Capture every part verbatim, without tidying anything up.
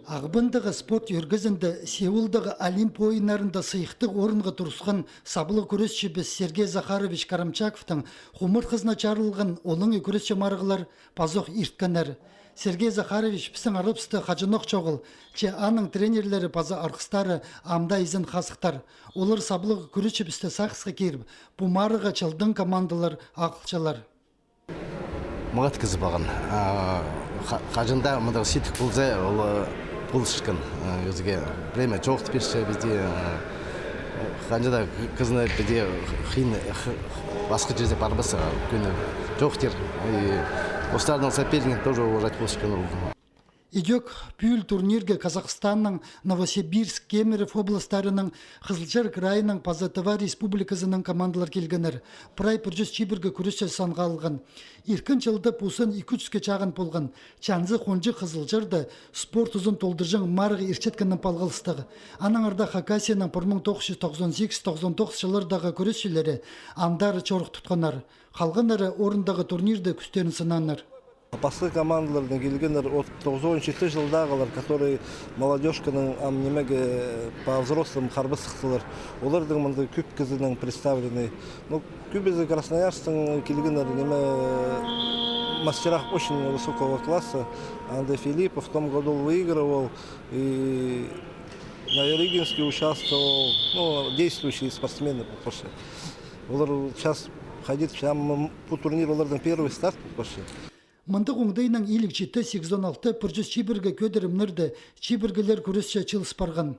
Ағбандағы спорт ӧргезінде Сеулдағы Олимп ойыннарында сыйыхтығ орынға турысхан саблығ кӱресчібіс Сергей Захарович Карамчаковтың хумартхызына чарылған олаңай кӱресче марығлар пазох ирткеннер. Сергей Захарович пістің арабыста хаҷанох чоғыл, че аның тренерлері паза арғыстары ам даа изен хазыхтар. Олар саблығ кӱресчібісті сағысха киріп, пу марығға чылдың командалар ағылчалар. Маңат кізі паған. А, ха-, хаҷан даа мындағ сидік полза, ол, э, полысчатхан, э, кізіге. Время чоохтап пирче пісте, э, хаҷан даа кізіні пісте хыйын, х-, пасха чирзер парбас, э, кӱні чоохтир. И постарының сопернигін тоже уважать полысчатхан ол. Идӧк пӱӱл турнирге Казахстанның Новосибирск, Кемерово областарының, Хызылчар крайының паза Тыва Республиказының командалар килгеннер. Прай пір чӱс чибіргі кӱресчі санға алған. Иркін чылда пу сан ікі чӱске чағын полған. Чанзы хонҷы Хызылчарда спорт узын толдырҷаң марығ иртчеткеннең палғалыстығ. Аннаңар даа Хакасияның пір муң тоғыс чӱс тоғызон сигіс, тоғызон тоғыс чыллардағы кӱресчілері андар чорых тутханнар. Халғаннары орындағы турнирде кӱстерін сынаннар. Пасха командалардаң килгеннер, от тоғызон читі чылдағылар, которые молодёжканың ам нимеге, по-взрослому харбастыхтылар. Оларның мында кӧп кізінің представленный. Ну, кӧбізі Красноярсктаң килгеннер, ниме, мастера очень высокого класса. Андрей Филиппов в том году выигрывал, и на Ярыгинске участвовал, ну, действующие спортсмены, потому что олар час ходить, прям пу турнир оларның первый старт, потому что Мындағ оңдайнаң илиг читі, сигізон алты, пір чӱс чибіргі кӧдірімнерде чибіргілер кӱресче чыылыс парған.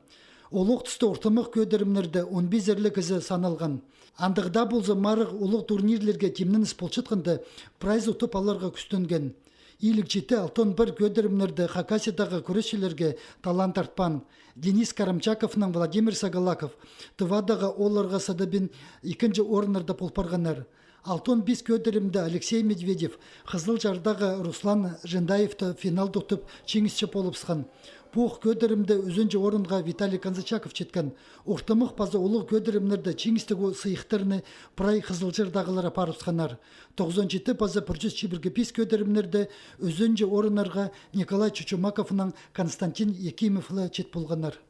Олох туста ортымах кӧдірімнерде он пис ерліг кізі саналған. Андағ даа полза, марығ улуғ турнирлерге тимненіс полчатханда, прайзы утып аларға кӱстенген. Илиг читі, алтон пір кӧдірімнерде Хакасиядағы кӱресчілерге талант артпаан. Денис Карамчаковнаң Владимир Сагалаков Тывадағы оолларға садабин ікінҷі орыннарда пол парғаннар. Алтон пис кӧдірімде Алексей Медведев Хызылчардағы Руслан Жендаевты финалда утып, чиңісчі полыбысхан. Пу ох кӧдірімде ӱзінҷі орынға Виталий Канзычаков читкен. Ортымах паза улуғ кӧдірімнерде чиңістіг сыйыхтарны прай Хызылчардағылар апарыбысханнар. Тоғызон читі паза пір чӱс чибіргі пис кӧдірімнерде ӱзінҷі орыннарға Николай Чучумаковнаң Константин Якимов ла чит полғаннар.